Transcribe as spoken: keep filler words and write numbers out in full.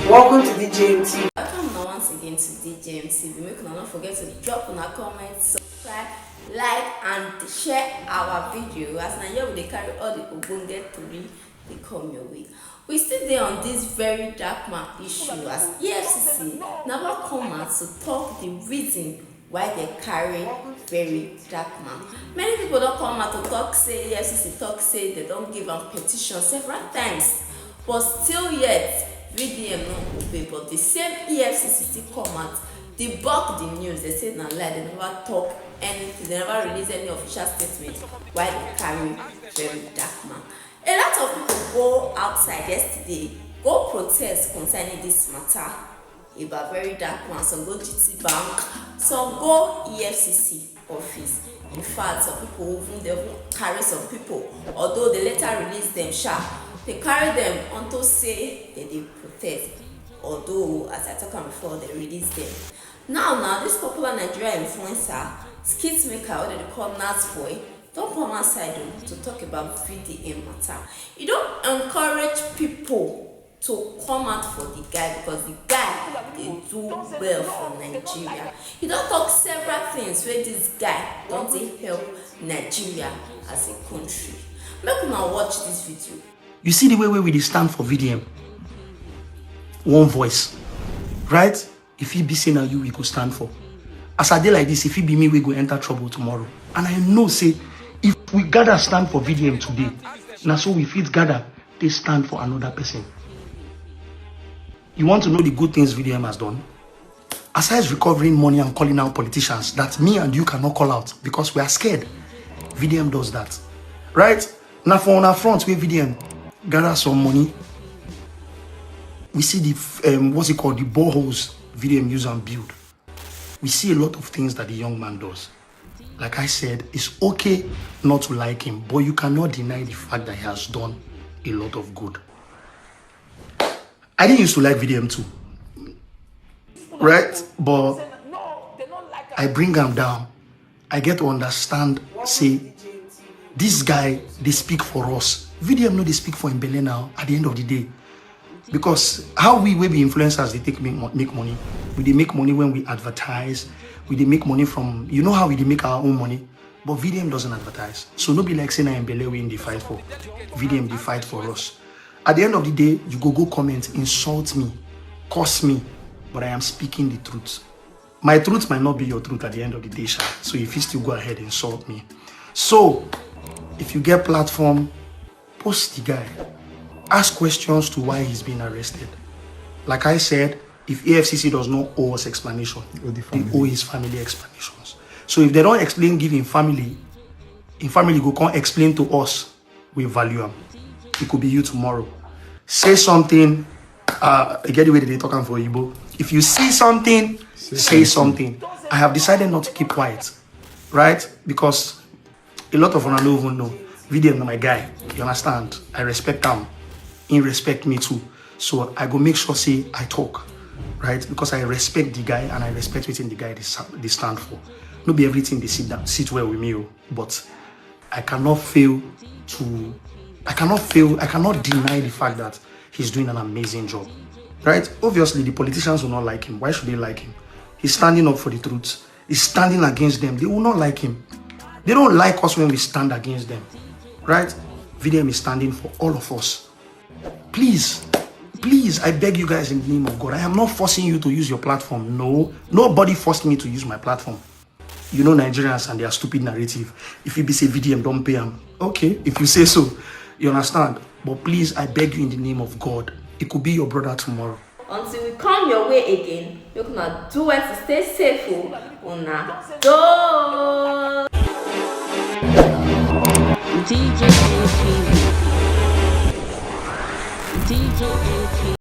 Welcome to D J M T V. Welcome now once again to D J M T V. Make una no forget to drop una comment, subscribe, like and share our video. As na here we dey carry all the ogbonge tori dey come your way. We still dey on this very dark man issue as E F C C never come out to talk the reason why they carry very dark man. Many people don come out to talk say E F C C talk say they don give am petition several times, but still yet V D M no obey. But the same E F C C still come out debunk the news. They say na lie. They never talk anything. They never release any official statement why they carry very dark man. A lot of people go outside yesterday go protest concerning this matter about very dark man. Some go G T Bank, some go E F C C office. In fact, some people even dey even carry some people, although they later release them sha. They carry them unto say they dey protest. Although, as I talk am before, they release them. Now, now, this popular Nigeria influencer, skit maker, wey dem dey call Nas Boy, don come outside o to talk about V D M matter. E don encourage people to come out for the guy because the guy dey do well for Nigeria. He don talk several things wey this guy don take help Nigeria as a country. Make una watch this video. You see the way wey we dey stand for V D M? One voice, right? If e be say na you we go stand for. As I dey like this, if e be me, we go enter trouble tomorrow. And I know say if we gather stand for V D M today, na so we fit gather take stand for another person. You want to know the good things V D M has done? Aside recovering money and calling out politicians that me and you cannot call out because we are scared, V D M does that, right? Now for on our front, where V D M gather some money, we see the um, what's it called, the boreholes V D M use and build. We see a lot of things that the young man does. Like I said, it's okay not to like him, but you cannot deny the fact that he has done a lot of good. I didn't used to like V D M too, right? But I bring him down. I get to understand, say, this guy, they speak for us. V D M no, they speak for Mbele now at the end of the day. Because how we will be influencers, they take make, make money. We they make money when we advertise. We they make money from, you know how we they make our own money. But V D M doesn't advertise. So no be like say na Mbele we in the fight for. V D M they fight for us. At the end of the day, you go go comment, insult me, curse me, but I am speaking the truth. My truth might not be your truth at the end of the day, sha. So if you still go ahead, insult me. So if you get platform, post the guy. Ask questions to why he's been arrested. Like I said, if E F C C does not owe us explanation, they owe his family explanations. So if they don't explain, give him family, in family go come explain to us, we value him. It could be you tomorrow. Say something. Uh, I get the way that they talk am for Igbo. If you see something, say, say something. I have decided not to keep quiet, right? Because a lot of una no even know. V D M na my guy, you understand? I respect him. He respect me too. So I go make sure say I talk, right? Because I respect the guy and I respect wetin the guy dey stand for. No be everything they sit down, sit well with me, oh, but I cannot fail to, I cannot fail, I cannot deny the fact that he's doing an amazing job, right? Obviously, the politicians will not like him. Why should they like him? He's standing up for the truth. He's standing against them. They will not like him. They don't like us when we stand against them, right? V D M is standing for all of us. Please, please, I beg you guys in the name of God. I am not forcing you to use your platform. No, nobody forced me to use my platform. You know Nigerians and their stupid narrative. If you be say V D M don't pay him, okay. If you say so, you understand. But please, I beg you in the name of God, it could be your brother tomorrow. Until we come your way again, make una do well to stay safe o. Una do. D J A P V. D J A P V.